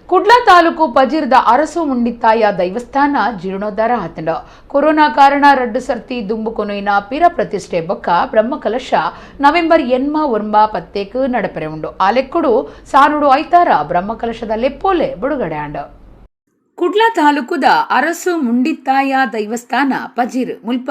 ಕುಡ್ಲ ತಾಲೂಕು ಪಜಿರ್ದ ಅರಸು ಮುಂಡಿತ್ತಾಯ ದೈವಸ್ಥಾನ ಜೀರ್ಣೋದ್ಧಾರ ಆತಂಡ. ಕೊರೋನಾ ಕಾರಣ ರಡ್ಡು ಸರ್ತಿ ದುಂಬು ಕೊನೊಯಿನ ಪೀರ ಪ್ರತಿಷ್ಠೆ ಬೊಕ್ಕ ಬ್ರಹ್ಮಕಲಶ ನವೆಂಬರ್ 8 9 ಪತ್ತೇಕ್ ನಡಪರೆ ಉಂಡು. ಆಲೆಕ್ಕುಡು ಸಾನುಡು ಐತಾರ ಬ್ರಹ್ಮಕಲಶದ ಲೆಪ್ಪೋಲೆ ಬಿಡುಗಡೆ ಆಂಡ. ಕುಡ್ಲ ತಾಲೂಕುದ ಅರಸು ಮುಂಡಿತ್ತಾಯ ದೈವಸ್ಥಾನ ಪಜಿರ್ ಮುಲ್ಪ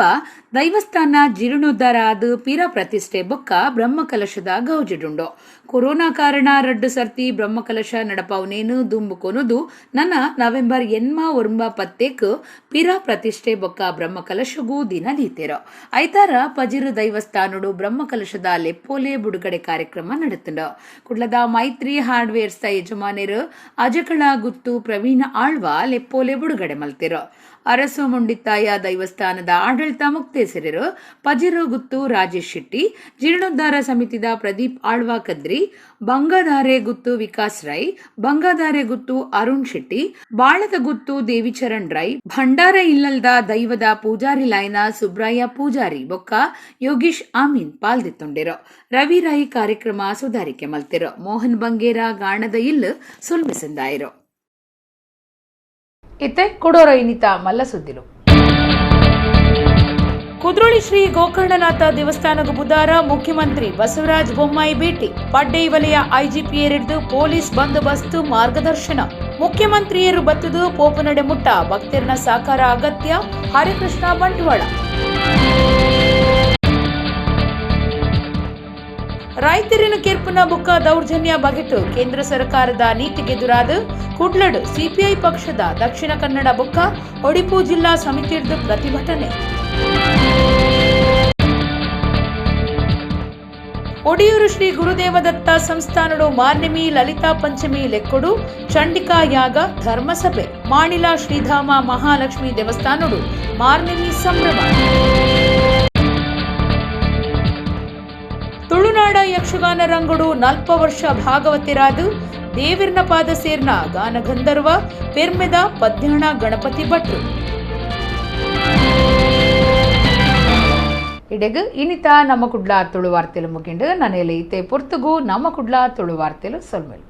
ದೈವಸ್ಥಾನ ಜೀರ್ಣೋದ್ಧಾರ ಆದ ಪೀರ ಪ್ರತಿಷ್ಠೆ ಬೊಕ್ಕ ಬ್ರಹ್ಮಕಲಶದ ಗೌಜಿಡುಂಡು. ಕೊರೋನಾ ಕಾರಣ ರಡ್ಡು ಸರ್ತಿ ಬ್ರಹ್ಮಕಲಶ ನಡಪಾವನೇನು ದುಂಬು ಕೊನುದು ನನ್ನ ನವೆಂಬರ್ 8 9 ಪತ್ತೇಕ್ ಪೀರ ಪ್ರತಿಷ್ಠೆ ಬೊಕ್ಕ ಬ್ರಹ್ಮಕಲಶಗೂ ದಿನ ದೀತೆರೋ. ಐತಾರ ಪಜಿರು ದೈವಸ್ಥಾನಡು ಬ್ರಹ್ಮಕಲಶದ ಲೆಪ್ಪೋಲೆ ಬಿಡುಗಡೆ ಕಾರ್ಯಕ್ರಮ ನಡೆತಂಡ. ಕುಡ್ಲದ ಮೈತ್ರಿ ಹಾರ್ಡ್ವೇರ್ಸ್ ಯಜಮಾನರು ಅಜಕಳ ಗುತ್ತು ಪ್ರವೀಣ ಆಳ್ವ ಲೆಪ್ಪೋಲೆ ಬಿಡುಗಡೆ ಮಲ್ತಿರೋ. ಅರಸು ಮುಂಡಿತ್ತಾಯ ದೈವಸ್ಥಾನದ ಆಡಳಿತ ಮುಕ್ತೇಸರರು ಪಜಿರು ಗುತ್ತು ರಾಜೇಶ್ ಶೆಟ್ಟಿ, ಜೀರ್ಣೋದ್ಧಾರ ಸಮಿತಿದ ಪ್ರದೀಪ್ ಆಳ್ವ ಕದ್ರಿ, ಬಂಗಾಧಾರೆ ಗುತ್ತು ವಿಕಾಸ್ ರೈ, ಬಂಗಾಧಾರೆ ಗುತ್ತು ಅರುಣ್ ಶೆಟ್ಟಿ, ಬಾಳದ ಗುತ್ತು ದೇವಿಚರಣ್ ರೈ, ಭಂಡಾರ ಇಲ್ಲಲ್ದ ದೈವದ ಪೂಜಾರಿ ಲಾಯ್ನ ಸುಬ್ರಾಯ ಪೂಜಾರಿ ಬೊಕ್ಕ ಯೋಗೀಶ್ ಆಮೀನ್ ಪಾಲ್ದಿತ್ತೊಂಡಿರೋ. ರವಿ ರೈ ಕಾರ್ಯಕ್ರಮ ಸುಧಾರಿಕೆ ಮಲ್ತಿರೋ. ಮೋಹನ್ ಬಂಗೇರ ಗಾಣದ ಇಲ್ಲು ಸುಲ್ಮಿಸಂದಾಯಿರೋ. ಇತ್ತೆ ಕೊಡೋರ ಇನಿತ ಮಲ್ಲ ಸುದ್ದಿಲು. ಕುದ್ರೋಳಿ ಶ್ರೀ ಗೋಕರ್ಣನಾಥ ದೇವಸ್ಥಾನದ ಬುಧಾರ ಮುಖ್ಯಮಂತ್ರಿ ಬಸವರಾಜ ಬೊಮ್ಮಾಯಿ ಭೇಟಿ. ಪಡ್ಡೈ ವಲಯ ಐಜಿಪಿಯರಿದ್ದು ಪೊಲೀಸ್ ಬಂದೋಬಸ್ತ್ ಮಾರ್ಗದರ್ಶನ. ಮುಖ್ಯಮಂತ್ರಿಯರು ಬತ್ತದು ಪೋಪನಡೆ ಮುಟ್ಟ ಭಕ್ತರನ ಸಾಕಾರ ಅಗತ್ಯ. ಹರಿಕೃಷ್ಣ ಬಂಟ್ವಾಳ. ರೈತರಿನ ಕೆರ್ಪುನ ಬುಕ್ಕ ದೌರ್ಜನ್ಯ ಬಗೆಟು ಕೇಂದ್ರ ಸರ್ಕಾರದ ನೀತಿಗೆದುರಾದ ಕುಡ್ಲಡ್ ಸಿಪಿಐ ಪಕ್ಷದ ದಕ್ಷಿಣ ಕನ್ನಡ ಬುಕ್ಕ ಒಡಿಪು ಜಿಲ್ಲಾ ಸಮಿತಿರ್ದು ಪ್ರತಿಭಟನೆ. ಒಡಿಯೂರು ಶ್ರೀ ಗುರುದೇವದತ್ತ ಸಂಸ್ಥಾನಡು ಮಾರ್ನೆಮಿ ಲಲಿತಾ ಪಂಚಮಿ ಲೆಕ್ಕೊಡು ಚಂಡಿಕಾ ಯಾಗ ಧರ್ಮಸಭೆ. ಮಾಣಿಲ ಶ್ರೀಧಾಮ ಮಹಾಲಕ್ಷ್ಮಿ ದೇವಸ್ಥಾನಡು ಮಾರ್ನೆಮಿ ಸಂಭ್ರಮ. ತುಳುನಾಡ ಯಕ್ಷಗಾನ ರಂಗಡು ನಲ್ಪ ವರ್ಷ ಭಾಗವತಿರಾದು ದೇವಿರ್ನ ಪಾದ ಸೇರ್ನ ಗಾನಗಂಧರ್ವ ಪೆರ್ಮೆದ ಪದ್ಯಾಣ ಗಣಪತಿ ಭಟ್ರು. ಇಡೆಗ್ ಇನಿತ ನಮ್ಮ ಕುಡ್ಲ ತುಳು ವಾರ್ತೆಲು ಮುಗಿಂಡು. ನನೇಲೆ ಇತ್ತೆ ಪೊರ್ತುಗು ನಮ್ಮ ಕುಡ್ಲ ತುಳು ವಾರ್ತೆಲು ಸೊಲ್ಮೆಲು.